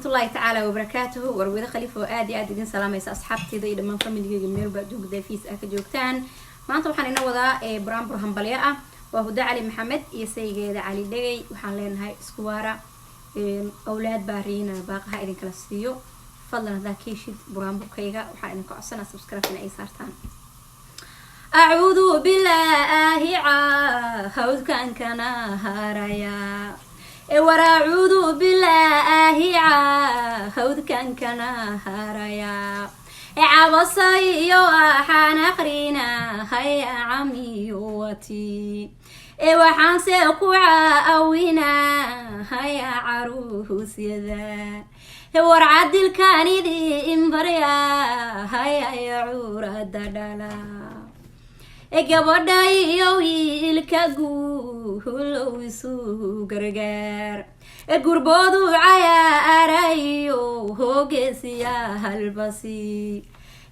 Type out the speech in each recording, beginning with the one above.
Waraxmatullaahi tacaala wabarakaatuhu. Warwada Khaliif oo aad iyo aad idin salaamaysa, asxaabteeda iyo dhammaan familigeyga meelba adduunka daafiis ah ka joogtaan. Maanta waxaan ina wadaa buraanbur hambalyo ah. Waa Huda Cali Maxamed iyo saygeeda Cali Dhegey. Waxaan leenahay isku waara, awlaad baariina baaqaha idinkala siiyo. Fadlan haddaa ka heshid buraanburkayga, waxaan idinka codsanaa subscribe in ay saartaan. Acuudu bilaahi hawdkan kana haraya, war acuudu bilaahi hawdkan kana haraya, cabasayo waxaan aqrina haya camiyuwati, waxaanse ku caawina haya caruusyada. War cadilkan idin barya haya cuurada dhala, gabadha iyo wiilka guulow isu gargaar, gurboodu cayaarayo hoogeesiya halbasi,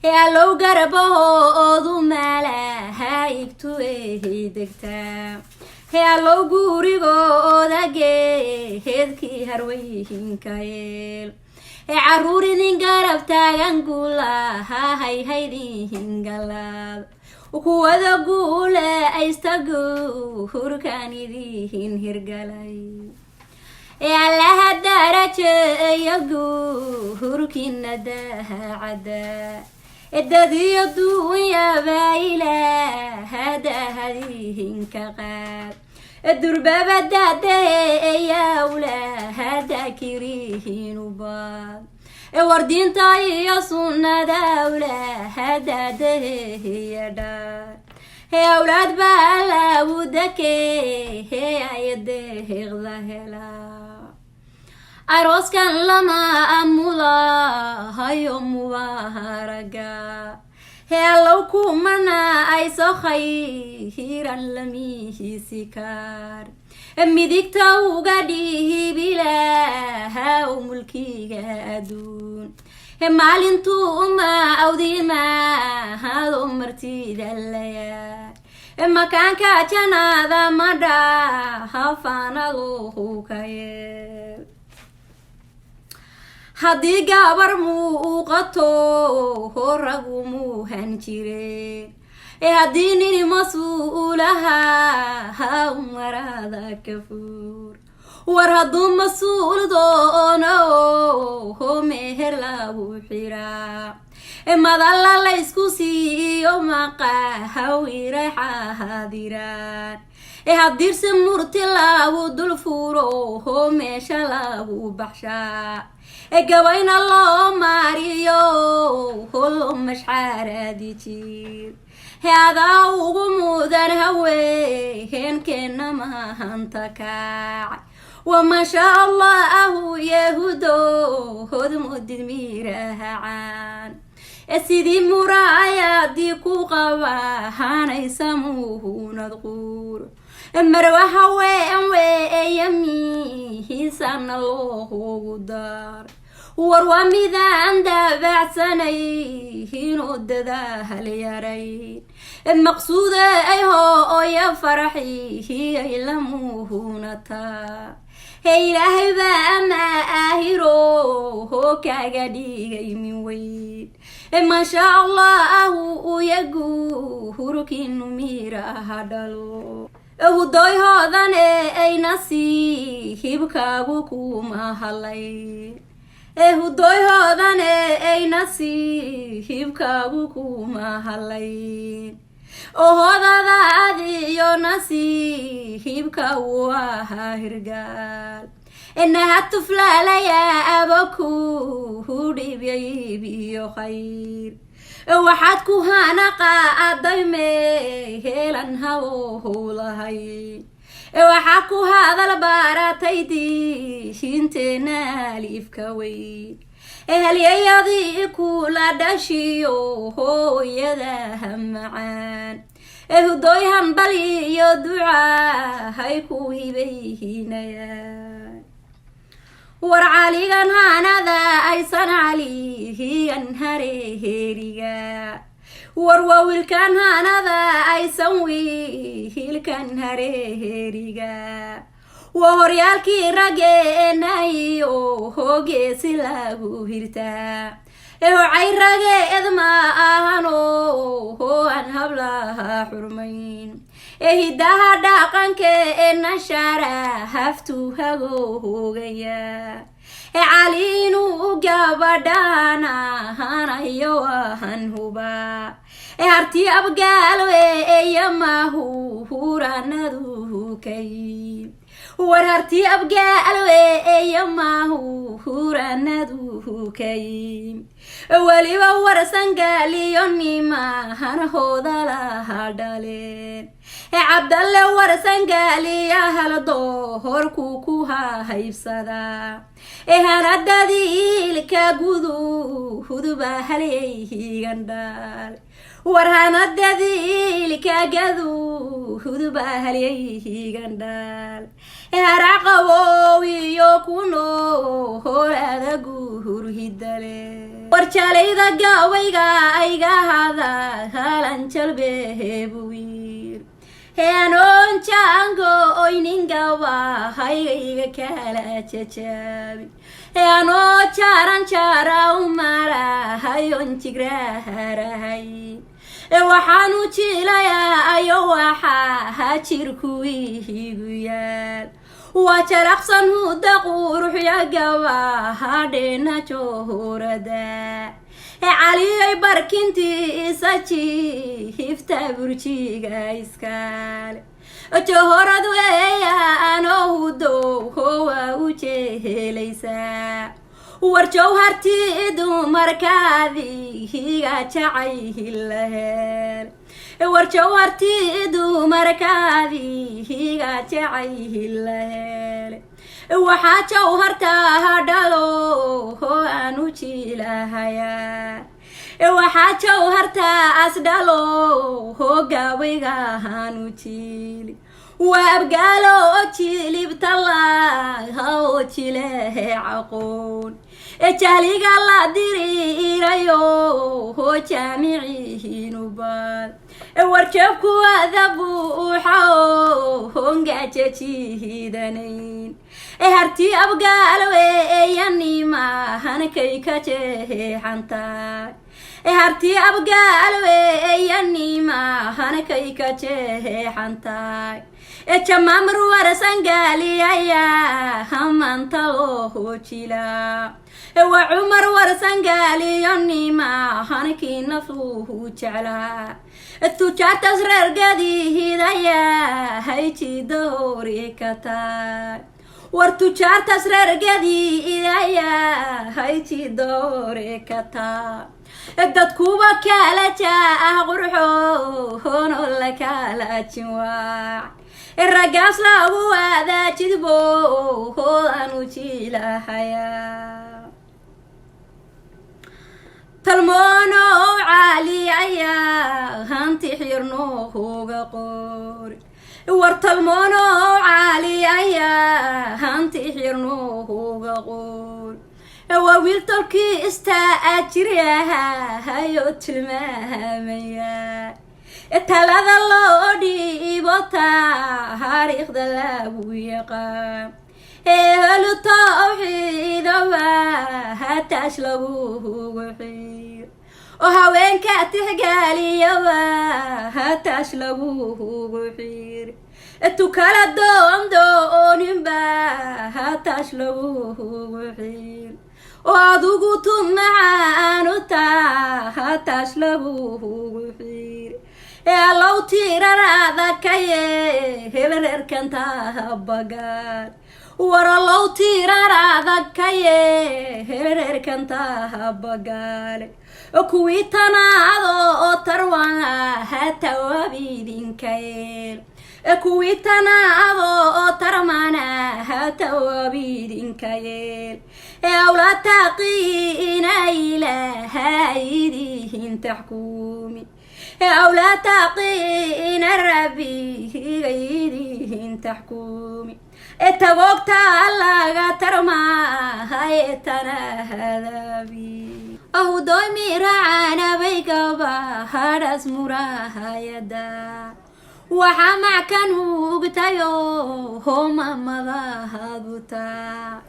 allow garbahoodu maalahaigtu degtaa, allow gurigooda geedkii harweyhinka yeel, caruur idin garab taagan guulaha hayhaydin galaad, kuwada guule aystago hurkaan idihin hirgalay, Allaha darajeeyo guurkiina daacada, dadiyo duunyaba ilaahadahadihinka qaad, durbaba dadeeyawlahada kirihinubaad, wardiinta iyo sunnada awlahadadeheyadha, awlaad baa laabudake ayadeeqda hela. Arooskan lama amulahayo mubaaraga, heallow kumana ayso khayran lamihiisi kaar, midigta uga dhihibilaha mulkiga adduun, maalintuu uma awdimahado martida laya, makaanka janaada madhahafaanadohu ka yeel. Haddii gabar muuqato horagu muuhan jire, haddii nin mas-uulaha marada ka fuur, war hadduu mas-uul doono ho meher lagu xiraa, madalla laysku siiyo maqahawiray xaadiraan, haddiirse murti lagu dul furo ho meesha lagu baxshaa, gabayna loo maariyo holo mashxaaraadi jir, adaa ugu mudan haweenkeena mahanta kacay. Wamashaa Allahu yahudo hod mudid miirahacaan, sidii muraayadii ku qabahanaysa muhunad quur, marwa haween weeya mihiisana loogu dar. War waa midaan daabacsanayhinoo dadaahal yarayn, maqsuuda ay hooya faraxihiyay lamuhunataa, ilaahay baa ama aahiro hoo kaaga dhigay min weyn. Maashaa Allahu uyagu hurkinu miiraha dhalo, hudoy hoodane ay nasiibkaagu kuma halay, hudoy hoodane ay nasiibkaagu kuma halay, ohodada adiyo nasiibka ahaa hirgaal, inaha tuflaalaya abaku hudhibyaybiyo khayr, waxaad ku hana qaaday mehelan hawhowlahay, waxaa ku hadal baratay diinteena aliifka weyn, halyayadii kula dhashiyo hooyadaha macaan, hudooy hambal iyo ducaa hay ku hibayhinayaan. War caligan hanada aysan calihigan hareeriga, war waa wiilkan hanada aysan wiilkan hareeriga. Waa horyaalkii raggeenayo hoogeesi lagu hirtaa. Hocay rageed ma ahano hoan hablaha xurmayn. Hidaha dhaqankeena shara haftu hago hogaya. Caliinu gabadhana hanayo wahan huba. Harti abgaalo eyamahu huranadu kay. War harti abgaalo eyamahu huranadu kay. Weliba warsangaaliyo nimahan hoodalaha dhaleen. Cabdalle warsangaaliya haldo horku ku hahaybsadaa. Hanadadiilka gudu huduba halyayhigandhaal. War hanadadiilka gadu huduba halyayhigandhaal. Haraqawowiyo kuno horaadagu hurhidale. War jalayda gaawayga ayga hada halan jalbehebuwiir. Heanoon jaango oyningawa haygayga kala jajaabi. Heanoo jaaran jaara umara hayon jigraharahay. Waxaanu jilayaa ayo waxaa ha jirkuwihigu yaal. Waa jalaqsan huda quruxya gaba hadheena johurada. Caliyay barkintii isa jihifta burjiga iskaale. Johorad weeya anoo hudow howa u jehelaysaa. War jawhartii dumarkaadi higa jacayhilaheel. War jawhartii dumarkaadi higa jacayhilaheel. Waxaa jawhartaa dhalo hoo aan u jiilahayaa. Waxaa jawhartaa as dhalo hoo gabaygahaan u jiili. Waa abgaalo oo jilibtala oo jilehe caqoon. Jahliga la diriirayo hoo jaamicihiinubad. War jeebkuwada buuxa oo hongaajajiidanayn. Harti abgaalo eeyanimahankay ka jeexantaay. Harti abgaalo eeyanimahankay ka jeexantaay. Jamaamar warsangaaliaya hamanta loo jilaa. Waa Cumar warsangaaliyo nimahankii nafluhu jeclaa. Tujaartaas reergadihidaya hayjida hori ka taay. War tujaartaas reergadiidaya hayjida hori ka taa. Dadkuba kala jaah qurxo hono la kala jinwaac. Raggaas lagu wadaajidbo hoodaan u jiilahayaa. Talmoono caali ayaa hanti xirno huga qori. War talmoono caali ayaa hanti xirno huga qori. Waa wiil tolkii istaa jiryaha hayo tilmaamaya. Talada loo dhiibo taariikhda lagu yaqaan. Ehlu tawxiidaba hataash lagu xiir. Oo haweenka tixgaaliyaba hataash lagu xiir. Tukala doondooninba hataash lagu xiir. Oo adugu tumacaanu taa hataash lagu xiir. Allow tiiraraada kaye hel reerkantaa bagaal. War allow tiiraraada kaye hel reerkantaa bagaale. Kuwii tanaado oo tarwana hatawaabidinka yeel. Kuwii tanaado oo tarmana hatawaabidinka yeel. Awla taqiina ilaaha idihin taxkuumi. Awla taqiina rabbiga idihin taxkuumi. Tagoogta laga tarmahay tana hadabi. Ahudoy miracanabay gaba hadhas murahayada. Waxaa mackan hugtayo homamadahaadutaa,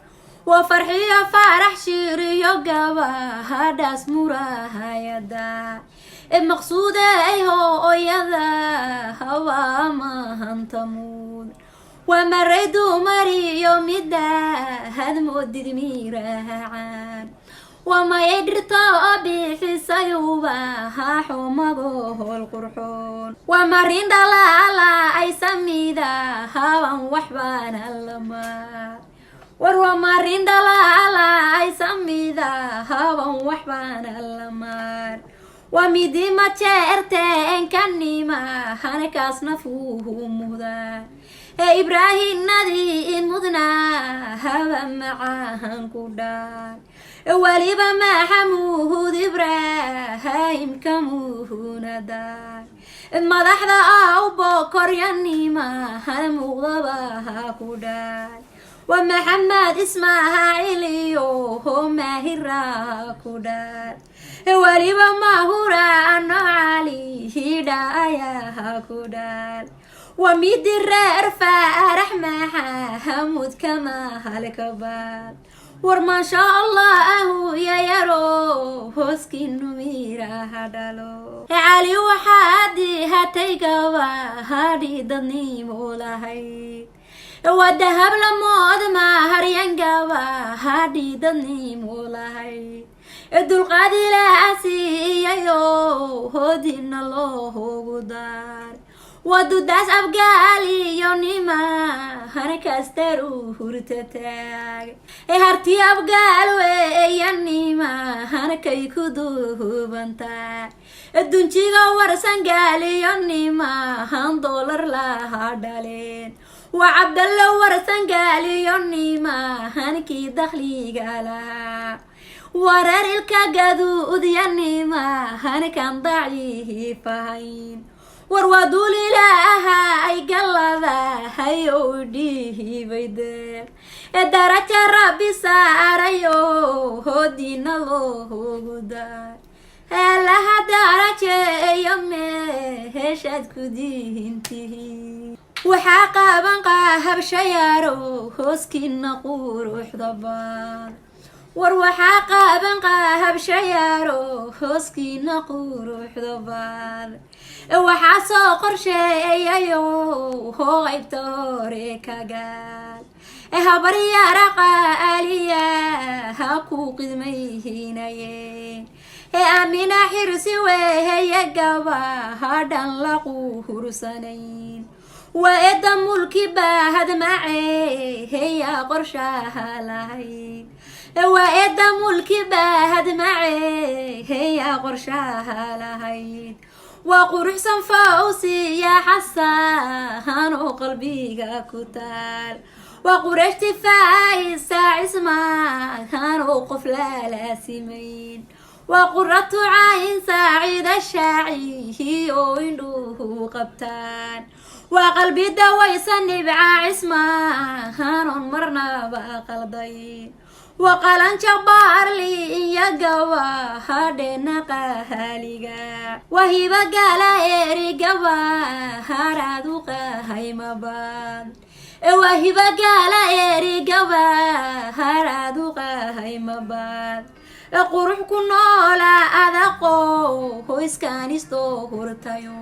waa Farxiyo Faarax Shiiriyo gabahadhaas murahayada e maqsuuday hooyada hawaa mahantamuud. Waa maray dumariyo mida had moodid miirahacaan, waa mayay dhirta oo bixisayuba ha xumado hool qurxoon, waa marin dhalaala ay samida haban waxbaana lama war, waa marin dhalaala ay samida haban waxbaana lamaar. Waa midi majeerteen kanima hanakaasna fuuhu muhdaa ee Ibraahinadii in mudnaa haba macahan ku dhaar, weliba Maxamuud Ibraahim kamuhunadaar, madaxda awbo koryanima hana muuqdaba ha ku dhaar. Waa Maxamed Ismaaciiliyo Maahira ku dhaar, weliba Mahura ano Cali hidha ayaa ku dhaar. Waa midi reer Faarax Maxamuud kama halkabaad. War maasha Allah ahu yayaro hooskiinu miiraha dhalo. Cali waxaad dihatay gabahadhi dadnimo lahayd, waa dahab lamood maharyan gabahadhi dadnimo lahayd, dulqaad ilaa siiyayo hoodina loogu daar. Waa dudaas Abgaaliyo nima hanakaastar u hurta taag ee harti Abgaal weeyanima hanakay ku duubantaa, dunjiga Warsan Gaaliyo nima han doolar laha dhaleen. Waa Cabdallo Warsan Gaaliyo nima hankii dakhliga lahaa, wareer ilka gaduudyanima hankan daciifahayn. War waa duulilaaha ay galladahay oo dhiibay deeq ee daraja Rabbi saarayo hoodiina loogu daar. Allaha darajeeyo meeshaad ku diintihiin. Waxaa qaban qahabshayaaro hooskiina quruxda baad. War waxaa qaaban qahabshayaaro hooskiina quruxda baad. Waxaa soo qorsheeyayo hoo qaybta hore kagaal habaryara qaaliya ha ku qidmayhinayeen ee Aamina Xirsi weeheye gaba hadhan la quhursanayn. Waa eedda Mulki baahad mace heyaa qorshaha lahayd, waa eedda Mulki baahad mace heyaa qorshaha lahayd. Waa quruxsan Fawsiya Xasan oo qalbiga ku taal, waa Qurayshti Faayisa Cismaan oo qof lalaasimayn, waa Quratu Cayn Saacida Shaacihi oo indhuhu qabtaan, waa qalbi dawaysa Nibca Cismaan oon marnaba qaldayn, waa Qalanja Baarli iyo gabahadheena qahaliga, waa Hiba Gaala erigaba haraad u qahaymabaad, waa Hiba Gaala erigaba haraad u qahaymabaad. Qurux ku noola adaqo hoyskaanisto hurtayo.